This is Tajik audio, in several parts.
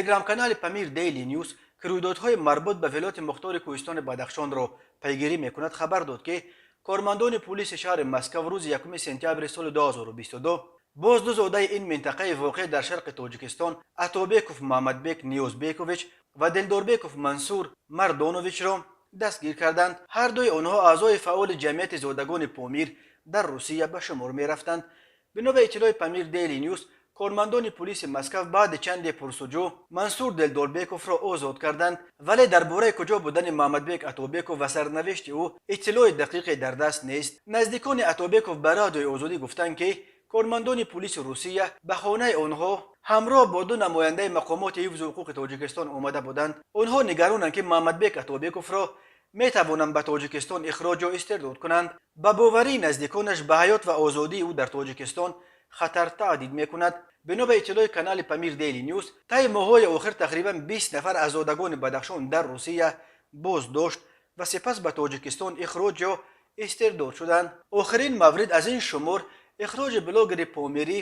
Телеграм-канали Памир Дейли Ньюс, ки рӯйдодҳои марбут ба Вилояти Мухтори Кӯҳистони Бадахшонро пайгирӣ мекунад, хабар дод, ки кормандони пулиси шаҳри Москав рӯзи 1 сентябри соли 2022 боз ду зодаи ин минтақаи воқеъ дар шарқи Тоҷикистон, Атобеков Муҳаммадбек Ниёзбекович ва Дилдорбеков Мансур Мардоновичро дастгир карданд. Ҳар дуи онҳо аъзои фаъоли ҷамъияти зодагони Помир дар Русия ба шумор мерафтанд. Бино ба иттилои Памир Дейли Ньюс, кормандони пулиси Москав баъди чанде пурсуҷӯ Мансур Делдорбековро озод карданд, вале дар бораи куҷо будани Муҳаммадбек Атобеков ва сарнавишти ӯ иттилои дақиқе дар даст нест. Наздикони Атобеков ба Радиои Озодӣ гуфтанд, ки кормандони пулиси Русия ба хонаи онҳо ҳамроҳ бо ду намояндаи мақомоти ҳифзу ҳуқуқи Тоҷикистон омада буданд. Онҳо нигаронанд, ки Муҳаммадбек Атобековро метавонанд ба Тоҷикистон ихроҷ ё истирдод кунанд. Ба боварии наздиконаш, ба ҳаёт ва озодии ӯ дар Тоҷикистон хатар таҳдид мекунад. Бино ба иттилои канали Памир Дейли Ньюс, таи моҳҳои охир тақрибан 20 нафар аз зодагони Бадахшон дар Русия боздошт ва сипас ба Тоҷикистон ихроҷ ё истирдод шуданд. Охирин маврид аз ин шумор ихроҷи блогери помирӣ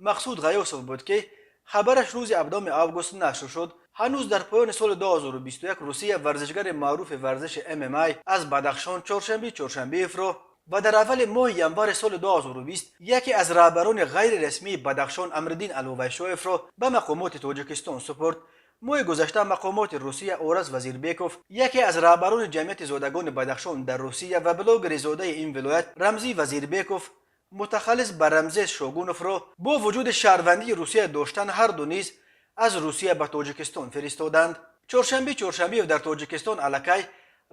Мақсуд Ғаёсов буд, ки хабараш рӯзи 7 август нашр шуд. Ҳанӯз дар поёни соли 2021 Русия варзишгари маъруфи варзиши ММА аз Бадахшон, Чоршанби Чоршанбиевро, ва дар аввали моҳи январи соли 2020 яке аз раҳбарони ғайрирасмии Бадахшон, Амриддин Алувайшоевро ба мақомоти Тоҷикистон супурд. Моҳи гузашта мақомоти Русия Ораз Вазирбеков, яке аз раҳбарони ҷамъияти зодагони Бадахшон дар Русия, ва блогери зодаи ин вилоят Рамзӣ Вазирбеков, мутахаллис ба Рамзес Шогуновро, бо вуҷуди шаҳрвандии Русия доштан, ҳарду низ аз Русия ба Тоҷикистон фиристоданд. Чоршанби Чоршанбиев дар Тоҷикистон аллакай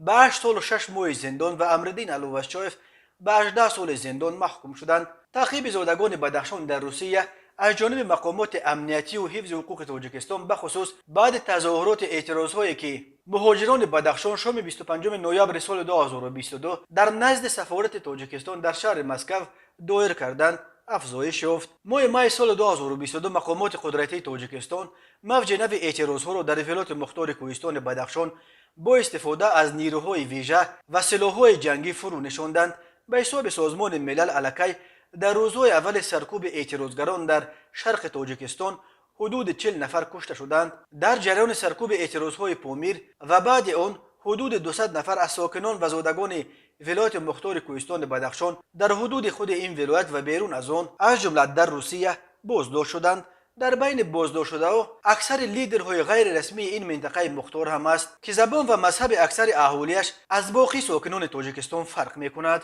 ба 8 солу 6 моҳи зиндон ва Амриддин Алувашчоев ба 18 соли зиндон маҳкум шуданд. Таъқиби зодагони Бадахшон дар Русия аз ҷониби мақомоти амниятию ҳифзи ҳуқуқи Тоҷикистон, бахусус баъди тазоҳуроти эътирозҳое, ки муҳоҷирони Бадахшон шоми 25 ноябри соли 2022 дар назди сафорати Тоҷикистон дар шаҳри Москав доир карданд, афзоиш ёфт. Моҳи майи соли 2022 мақомоти қудратии Тоҷикистон мавҷи нави эътирозҳоро дар Вилояти Мухтори Кӯҳистони Бадахшон бо истифода аз нирӯҳои вижа ва силоҳҳои ҷангӣ фурӯ нишонданд. Ба ҳисоби Созмони Милал, аллакай дар рӯзҳои аввали саркӯби эътирозгарон дар шарқи Тоҷикистон ҳудуди 40 нафар кушта шуданд. Дар ҷараёни саркӯби эътирозҳои Помир ва баъди он ҳудуди 200 нафар аз сокинон ва зодагони Вилояти Мухтори Кӯҳистони Бадахшон дар ҳудуди худи ин вилоят ва берун аз он, аз ҷумла дар Русия, боздошт шуданд. Дар байни боздоштшудаҳо аксари лидерҳои ғайрирасмии ин минтақаи мухтор ҳам аст, ки забон ва мазҳаби аксари аҳолиаш аз боқӣ сокинони Тоҷикистон фарқ мекунад.